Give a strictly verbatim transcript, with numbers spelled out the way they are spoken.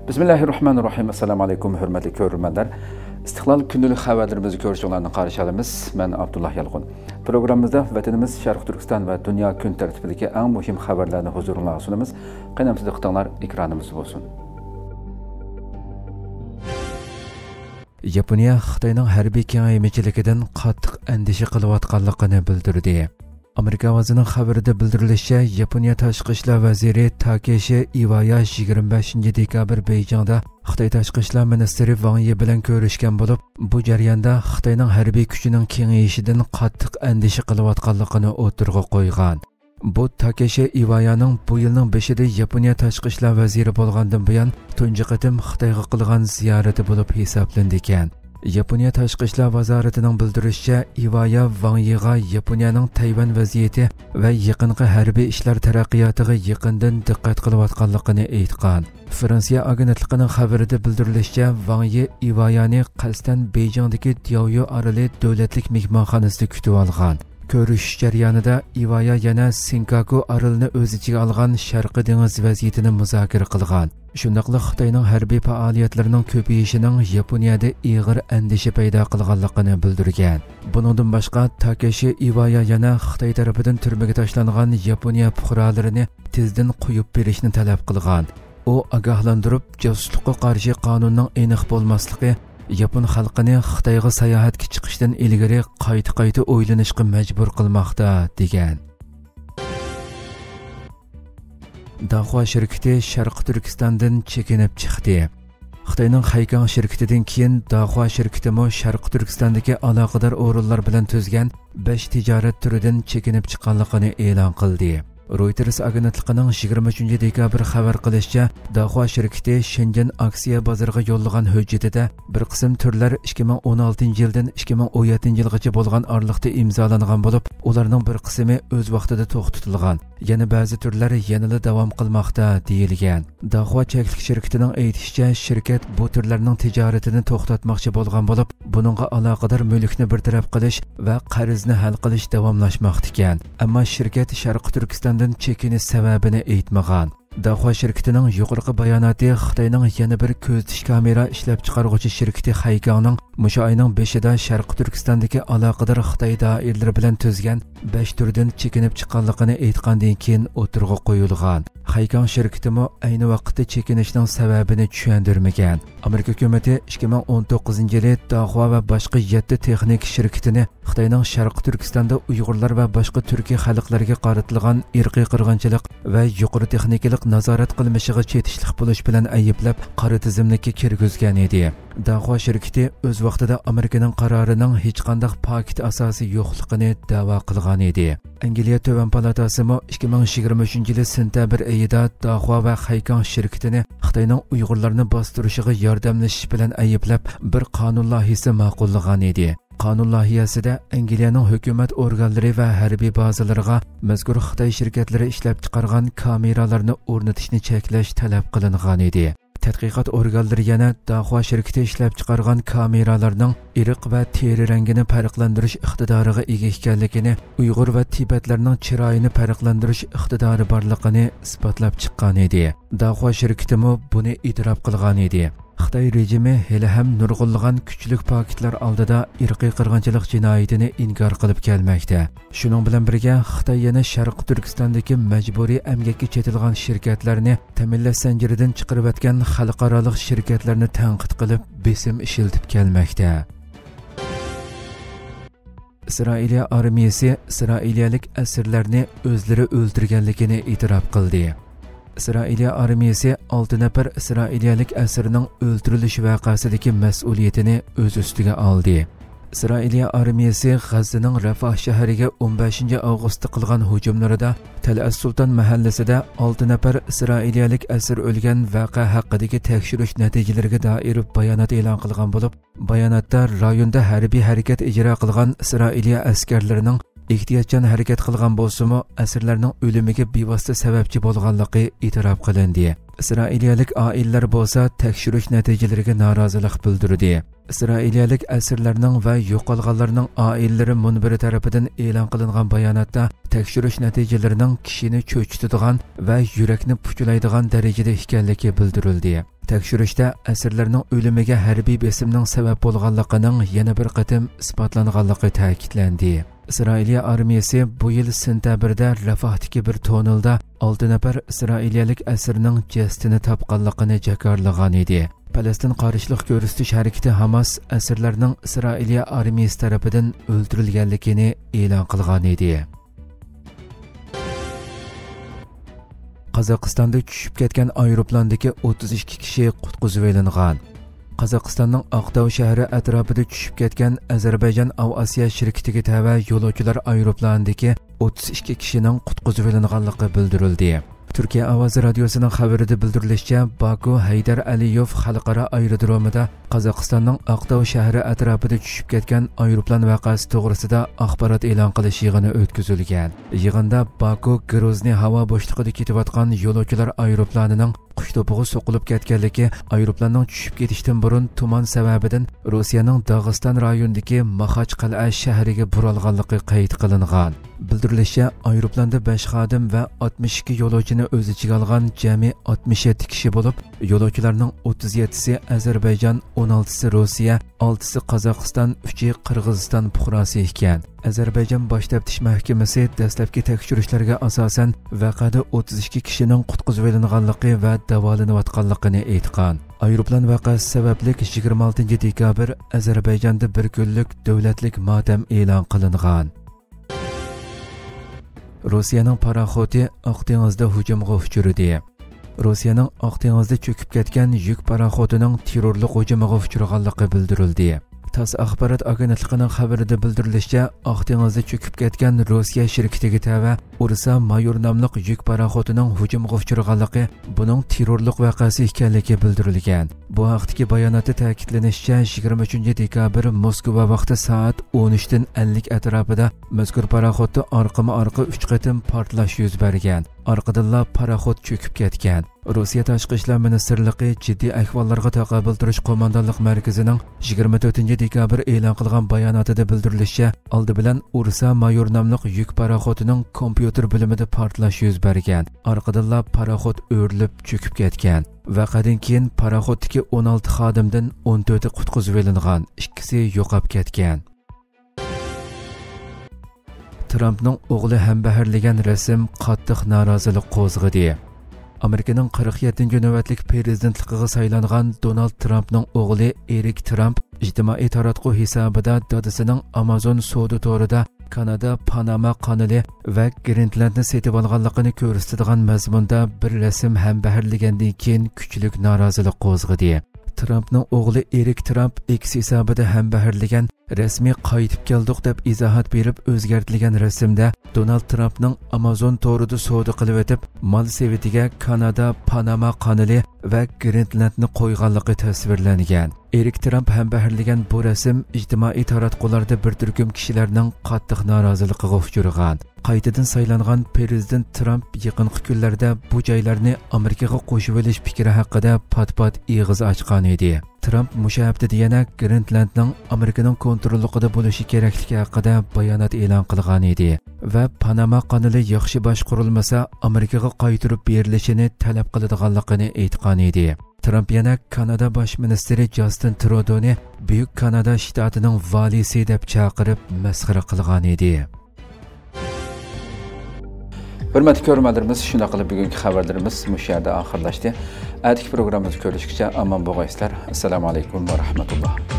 بىسمىللاھىررەھمانىررەھىم. ئەسسالامۇ ئەلەيكۇم، ھۆرمەتلىك كۆرۈرمەنلەر. ئىستىقلال كۈندىلىك خەۋەرلىرىمىزنى كۆرۈشۈڭلارنى قارشى ئالىمىز. مەن ئابدۇللا يالقۇن. پروگراممىمىزدا ۋەتىنىمىز شەرقىي تۈركىستان ۋە دۇنيا كۈن تەرتىپىدىكى ئەڭ مۇھىم خەۋەرلەرنى ھۇزۇرۇڭلارغا سۇنىمىز. قېنى ئەمدى دىققىتىڭلار ئېكرانىمىزدا بولسۇن. ياپونىيە خىتاينىڭ ھەربىي كېڭەيمىچىلىكىدىن قاتتىق ئەندىشە قىلىۋاتقانلىقىنى بىلدۈردى. ئامېرىكا ئاۋازىنىڭ خەۋىرىدە بىلدۈرۈلۈشىچە، ياپونىيە تاشقى ئىشلار ۋەزىرى تاكېشى ئىۋايا يىگىرمە بەشىنچى دېكابىر بېيجىڭدا خىتاي تاشقى ئىشلار مىنىستىرى ۋاڭ يى بىلەن كۆرۈشكەن بولۇپ، بۇ جەرياندا خىتاينىڭ ھەربىي كۈچىنىڭ كېڭىيىشىدىن قاتتىق ئەندىشە قىلىۋاتقانلىقىنى ئوتتۇرىغا قويغان. بۇ تاكېشى ئىۋايانىڭ بۇ يىلنىڭ بېشىدا ياپونىيە تاشقى ئىشلار ۋەزىرى بولغاندىن بۇيان تۇنجى قېتىم خىتايغا قىلغان زىيارىتى بولۇپ ھېسابلىنىدىكەن. ياپونىيە تاشقى ئىشلار ۋازارىتىنىڭ بىلدۈرۈشىچە، ئىۋايا ۋاڭ يىغا ياپونىيەنىڭ تەيۋەن ۋەزىيىتى ۋە يېقىنقى ھەربىي ئىشلار تەرەققىياتىغا يېقىندىن دىققەت قىلىۋاتقانلىقىنى ئېيتقان. فرانسىيە ئاگېنتلىقىنىڭ خەۋىرىدە بىلدۈرۈلۈشىچە، ۋاڭ يى ئىۋايانى قەستەن بېيجىڭدىكى دياۋيۇ ئارىلى دۆلەتلىك مېھمانخانىسىدا كۈتۈۋالغان. كۆرۈشۈش جەريانىدا ئىۋايا يەنە سېنكاكۇ ئارىلىنى ئۆز ئىچىگە ئالغان شەرقىي دېڭىز ۋەزىيىتىنى مۇزاكىرە قىلغان. شۇنداقلا خىتاينىڭ ھەربىي پائالىيەتلىرىنىڭ كۆپىيىشىنىڭ ياپونىيەدە ئېغىر ئەندىشە پەيدا قىلغانلىقىنى بىلدۈرگەن. بۇنىڭدىن باشقا، تاكېشى ئىۋايا يەنە خىتاي تەرىپىدىن تۈرمىگە تاشلانغان ياپونىيە پۇقرالىرىنى تېزدىن قويۇپ بېرىشنى تەلەپ قىلغان. ئۇ ئاگاھلاندۇرۇپ، جاسۇسلۇققا قارشى قانۇننىڭ ئېنىق بولماسلىقى ياپون خەلقىنى خىتايغا ساياھەتكە چىقىشتىن ئىلگىرى قايتا-قايتا ئويلىنىشقا مەجبۇر قىلماقتا، دېگەن. داخۇا شىركىتى شەرقىي تۈركىستاندىن چېكىنىپ چىقتى. خىتاينىڭ خەيكاڭ شىركىتىدىن كېيىن داخۇا شىركىتىمۇ شەرقىي تۈركىستاندىكى ئالاقىدار ئورۇنلار بىلەن تۈزگەن بەش تىجارەت تۈرىدىن چېكىنىپ چىققانلىقىنى ئېلان قىلدى. رويتېرس ئاگېنتلىقىنىڭ يىگىرمە ئۈچىنچى دېكابىر خەۋەر قىلىشىچە، داخۇا شىركىتى شېنجېن ئاكسىيە بازىرىغا يوللىغان ھۆججىتىدە بىر قىسىم تۈرلەر ئىككى مىڭ ئون ئالتىنچى يىلدىن ئىككى مىڭ ئون يەتتىنچى يىلغىچە بولغان ئارىلىقتا ئىمزالانغان بولۇپ، ئۇلارنىڭ بىر قىسمى ئۆز ۋاقتىدا توختىتىلغان، يەنە بەزى تۈرلەر يەنىلا داۋام قىلماقتا، دېيىلگەن. داخۇا چەكلىك شىركىتىنىڭ ئېيتىشىچە، شىركەت بۇ تۈرلەرنىڭ تىجارىتىنى توختاتماقچى بولغان بولۇپ، بۇنىڭغا ئالاقىدار مۈلۈكنى بىر تەرەپ قىلىش ۋە قەرزنى ھەل قىلىش داۋاملاشماقتىكەن. ئەمما شىركەت شەرقىي تۈركىستاندىن چېكىنىش سەۋەبىنى ئېيتمىغان. داخۇا شىركىتىنىڭ يۇقىرىقى باياناتى خىتاينىڭ يەنە بىر كۆزىتىش كامېرا ئىشلەپچىقارغۇچى شىركىتى خەيكاڭنىڭ مۇشۇ ئاينىڭ بېشىدا شەرقىي تۈركىستاندىكى ئالاقىدار خىتاي دائىرىلىرى بىلەن تۈزگەن بەش تۈردىن چېكىنىپ چىققانلىقىنى ئېيتقاندىن كېيىن ئوتتۇرىغا قويۇلغان. خەيكاڭ شىركىتىمۇ ئەينى ۋاقىتتا چېكىنىشنىڭ سەۋەبىنى چۈشەندۈرمىگەن. ئامېرىكا ھۆكۈمىتى ئىككى مىڭ ئون توققۇزىنچى يىلى داخۇا ۋە باشقا يەتتە تېخنىكا شىركىتىنى خىتاينىڭ شەرقىي تۈركىستاندا ئۇيغۇرلار ۋە باشقا تۈركىي خەلقلەرگە قارىتىلغان ئىرقىي قىرغىنچىلىق ۋە يۇقىرى تېخنىكىلىق نازارەت قىلمىشىغا چېتىشلىق بولۇش بىلەن ئەيىبلەپ، قارا تىزىملىككە كىرگۈزگەن ئىدى. داخۇا شىركىتى ئۆز ۋاقتىدا ئامېرىكىنىڭ قارارىنىڭ ھېچقانداق پاكىت ئاساسى يوقلۇقىنى دەۋا قىلغان ئىدى. ئەنگلىيە تۆۋەن پالاتاسىمۇ ئىككى مىڭ يىگىرمە ئۈچىنچى يىلى سېنتەبىر ئېيىدا داخۇا ۋە خەيكاڭ شىركىتىنى خىتاينىڭ ئۇيغۇرلارنى باستۇرۇشىغا ياردەملىشىش بىلەن ئەيىبلەپ، بىر قانۇن لايىھىسى ماقۇللىغان ئىدى. قانۇن لايىھەسىدە ئەنگلىيەنىڭ ھۆكۈمەت ئورگانلىرى ۋە ھەربىي بازىلىرىغا مەزكۇر خىتاي شىركەتلىرى ئىشلەپچىقارغان كامېرالارنى ئورنىتىشنى چەكلەش تەلەپ قىلىنغان ئىدى. تەتقىقات ئورگانلىرى يەنە داخۇا شىركىتى ئىشلەپچىقارغان كامېرالارنىڭ ئىرق ۋە تېرە رەڭگىنى پەرقلەندۈرۈش ئىقتىدارىغا ئىگە ئىكەنلىكىنى، ئۇيغۇر ۋە تىبەتلەرنىڭ چىرايىنى پەرقلەندۈرۈش ئىقتىدارى بارلىقىنى ئىسپاتلاپ چىققان ئىدى. داخۇا شىركىتىمۇ بۇنى ئېتىراپ قىلغان ئىدى. خىتاي رېجىمى ھېلىھەم نۇرغۇنلىغان كۈچلۈك پاكىتلار ئالدىدا ئىرقىي قىرغىنچىلىق جىنايىتىنى ئىنكار قىلىپ كەلمەكتە. شۇنىڭ بىلەن بىرگە، خىتاي يەنە شەرقىي تۈركىستاندىكى مەجبۇرىي ئەمگەككە چېتىلغان شىركەتلەرنى تەمىنلەش زەنجىرىدىن چىقىرىۋەتكەن خەلقئارالىق شىركەتلەرنى تەنقىد قىلىپ، بېسىم ئىشلىتىپ كەلمەكتە. ئىسرائىلىيە ئارمىيىسى ئىسرائىلىيەلىك ئەسىرلەرنى ئۆزلىرى ئۆلتۈرگەنلىكىنى ئېتىراپ قىلدى. ئىسرائىلىيە ئارمىيىسى ئالتە نەپەر ئىسرائىلىيەلىك ئەسىرنىڭ ئۆلتۈرۈلۈش ۋەقەسىدىكى مەسئۇلىيىتىنى ئۆز ئۈستىگە ئالدى. ئىسرائىلىيە ئارمىيىسى غەززىنىڭ رەفاھ شەھىرىگە ئون بەشىنچى ئاۋغۇستتا قىلغان ھۇجۇملىرىدا تەل ئەس سۇلتان مەھەللىسىدە ئالتە نەپەر ئىسرائىلىيەلىك ئەسىر ئۆلگەن ۋەقە ھەققىدىكى تەكشۈرۈش نەتىجىلىرىگە دائىر بايانات ئېلان قىلغان بولۇپ، باياناتتا رايوندا ھەربىي ھەرىكەت ئىجرا قىلغان ئىسرائىلىيە ئەسكەرلىرىنىڭ ئېھتىياتچان ھەرىكەت قىلغان بولسىمۇ، ئەسىرلەرنىڭ ئۆلۈمىگە بىۋاسىتە سەۋەبچى بولغانلىقى ئېتىراپ قىلىندى. ئىسرائىلىيەلىك ئائىلىلەر بولسا تەكشۈرۈش نەتىجىلىرىگە نارازىلىق بىلدۈردى. ئىسرائىلىيەلىك ئەسىرلەرنىڭ ۋە يوقالغانلارنىڭ ئائىلىلىرى مۇنبىرى تەرىپىدىن ئېلان قىلىنغان باياناتتا تەكشۈرۈش نەتىجىلىرىنىڭ كىشىنى چۆچۈتىدىغان ۋە يۈرەكنى پۇچىلايدىغان دەرىجىدە ئىكەنلىكى بىلدۈرۈلدى. تەكشۈرۈشتە ئەسىرلەرنىڭ ئۆلۈمىگە ھەربىي بېسىمنىڭ سەۋەب بولغانلىقىنىڭ يەنە بىر قېتىم ئىسپاتلانغانلىقى تەكىتلەندى. ئىسرائىلىيە ئارمىيىسى بۇ يىل سېنتەبىردە رەفاھتىكى بىر توننېلدا ئالتە نەپەر ئىسرائىلىيەلىك ئەسىرنىڭ جەسىتىنى تاپقانلىقىنى جاكارلىغان ئىدى. پەلەستىن قارشىلىق كۆرسىتىش ھەرىكىتى ھاماس ئەسىرلەرنىڭ ئىسرائىلىيە ئارمىيىسى تەرىپىدىن ئۆلتۈرۈلگەنلىكىنى ئېلان قىلغان ئىدى. قازاقىستاندا چۈشۈپ كەتكەن ئايروپىلاندىكى ئوتتۇز ئىككى كىشى قۇتقۇزۇۋېلىنغان. قازاقىستاننىڭ ئاقتاۋ شەھىرى ئەتراپىدا چۈشۈپ كەتكەن ئەزەربەيجان ئاۋىئاتسىيە شىركىتىگە تەۋە يولۇچىلار ئايروپىلانىدىكى ئوتتۇز ئىككى كىشىنىڭ قۇتقۇزۇۋېلىنغانلىقى بىلدۈرۈلدى. تۈركىيە ئاۋازى رادىيوسىنىڭ خەۋىرىدە بىلدۈرۈلۈشىچە، باكۇ ھەيدەر ئەلىيېۋ خەلقئارا ئايرودرومىدا قازاقىستاننىڭ ئاقتاۋ شەھىرى ئەتراپىدا چۈشۈپ كەتكەن ئايروپىلان ۋەقەسى توغرىسىدا ئاخبارات ئېلان قىلىش يىغىنى ئۆتكۈزۈلگەن. يىغىندا باكۇ گروزنىي ھاۋا بوشلۇقىدا كېتىۋاتقان يولۇچىلار ئايروپىلانىنىڭ قۇش توپىغا سوقۇلۇپ كەتكەنلىكى، ئايروپىلاننىڭ چۈشۈپ كېتىشتىن بۇرۇن تۇمان سەۋەبىدىن روسىيەنىڭ داغىستان رايونىدىكى ماخاچقەلئە شەھىرىگە بۇرالغانلىقى قەيت قىلىنغان. بىلدۈرۈلۈشىچە، ئايروپىلاندا بەش خادىم ۋە ئاتمىش ئىككى يولۇچىنى ئۆز ئىچىگە ئالغان جەمئىي ئاتمىش يەتتە كىشى بولۇپ، يولۇچىلارنىڭ ئوتتۇز يەتتىسى ئەزەربەيجان، ئون ئالتىسى روسىيە، ئالتىسى قازاقىستان، ئۈچى قىرغىزىستان پۇقراسى ئىكەن. ئەزەربەيجان باش تەپتىش مەھكىمىسى دەسلەپكى تەكشۈرۈشلەرگە ئاساسەن، ۋەقەدە ئوتتۇز ئىككى كىشىنىڭ قۇتقۇزۇۋېلىنغانلىقى ۋە داۋالىنىۋاتقانلىقىنى ئېيتقان. ئايروپىلان ۋەقەسى سەۋەبلىك يىگىرمە ئالتىنچى دېكابىر ئەزەربەيجاندا بىر كۈنلۈك دۆلەتلىك ماتەم ئېلان قىلىنغان. روسىيەنىڭ پاراخوتى ئاق دېڭىزدا ھۇجۇمغا ئۇچرىدى. روسىيەنىڭ ئاق دېڭىزدا چۆكۈپ كەتكەن يۈك پاراخوتىنىڭ تېررورلۇق ھۇجۇمىغا ئۇچرىغانلىقى بىلدۈرۈلدى. تاس ئاخبارات ئاگېنتلىقىنىڭ خەۋىرىدە بىلدۈرۈلۈشىچە، ئاق دېڭىزدا چۆكۈپ كەتكەن روسىيە شىركىتىگە تەۋە ئۇرسا مايور ناملىق يۈك پاراخوتىنىڭ ھۇجۇمغا ئۇچرىغانلىقى بۇنىڭ تېررورلۇق ۋەقەسى ئىكەنلىكى بىلدۈرۈلگەن. بۇ ھەقتىكى باياناتتا تەكىتلىنىشىچە، يىگىرمە ئۈچىنچى دېكابىر موسكۋا ۋاقتى سائەت ئون ئۈچتىن ئەللىك ئەتراپىدا مەزكۇر پاراخوتتا ئارقىمۇ ئارقا ئۈچ قېتىم پارتلاش يۈز بەرگەن. ئارقىدىنلا پاراخوت چۆكۈپ كەتكەن. روسىيە تاشقى ئىشلار مىنىستىرلىقى جىددىي ئەھۋاللارغا تاقابىل تۇرۇش قوماندانلىق مەركىزىنىڭ يىگىرمە تۆتىنچى دېكابىر ئېلان قىلغان باياناتىدا بىلدۈرۈلۈشىچە، ئالدى بىلەن ئۇرسا مايور ناملىق يۈك پاراخوتىنىڭ كومپيۇتېر بۆلۈمىدە پارتلاش يۈز بەرگەن. ئارقىدىنلا پاراخوت ئۆرۈلۈپ چۆكۈپ كەتكەن. ۋەقەدىن كېيىن پاراخوتتىكى ئون ئالتە خادىمدىن ئون تۆتى قۇتقۇزۇۋېلىنغان، ئىككىسى يوقاپ كەتكەن. ترامپنىڭ ئوغلى ھەمبەھىرلىگەن رەسىم قاتتىق نارازىلىق قوزغىدى. ئامېرىكىنىڭ قىرىق يەتتىنچى نۆۋەتلىك پىرېزىدېنتلىقىغا سايلانغان دونالد ترامپنىڭ ئوغلى ئېرىك ترامپ ئىجتىمائىي تاراتقۇ ھېسابىدا دادىسىنىڭ ئامازون سودا تورىدا كانادا پاناما قانىلى ۋە گرېنلاندنى سېتىۋالغانلىقىنى كۆرسىتىدىغان مەزمۇندا بىر رەسىم ھەمبەھىرلىگەندىن كېيىن كۈچلۈك نارازىلىق قوزغىدى. ترامپنىڭ ئوغلى ئېرىك ترامپ ئېكس ھېسابىدا ھەمبەھىرلىگەن رەسمىي قايتىپ كەلدۇق دەپ ئىزاھات بېرىپ ئۆزگەرتىلگەن رەسىمدە دونالد ترامپنىڭ ئامازون تورىدا سودا قىلىۋېتىپ، مال سېۋىتىگە كانادا، پاناما قانىلى ۋە گرېنلاندنى قويغانلىقى تەسۋىرلەنگەن. ئېرىك ترامپ ھەمبەھىرلىگەن بۇ رەسىم ئىجتىمائىي تاراتقۇلاردا بىر تۈركۈم كىشىلەرنىڭ قاتتىق نارازىلىقىغا ئۇچرىغان. قايتىدىن سايلانغان پىرېزىدېنت ترامپ يېقىنقى كۈنلەردە بۇ جايلارنى ئامېرىكىغا قوشۇۋېلىش پىكرى ھەققىدە پات-پات ئېغىز ئاچقان ئىدى. ترامپ مۇشۇ ھەپتىدە يەنە گرېنلاندنىڭ ئامېرىكىنىڭ كونتروللۇقىدا بولۇشى كېرەكلىكى ھەققىدە بايانات ئېلان قىلغان ئىدى ۋە پاناما قانىلى ياخشى باشقۇرۇلمىسا، ئامېرىكىغا قايتۇرۇپ بېرىلىشىنى تەلەپ قىلىدىغانلىقىنى ئېيتقان ئىدى. ترامپ يەنە كانادا باش مىنىستىرى جاستىن ترۇدونى بۈيۈك كانادا شتاتىنىڭ ۋالىيسى دەپ چاقىرىپ مەسخىرە قىلغان ئىدى. ھۆرمەتلىك كۆرۈرمەنلىرىمىز، شۇنداق قىلىپ بۈگۈنكى خەۋەرلىرىمىز مۇشۇ يەردە ئاخىرلاشتى. ئەتىكى پروگراممىمىزدا كۆرۈشكىچە ئامان بولغايسىلەر. ئەسسالامۇ ئەلەيكۇم ۋە رەھمەتۇللا.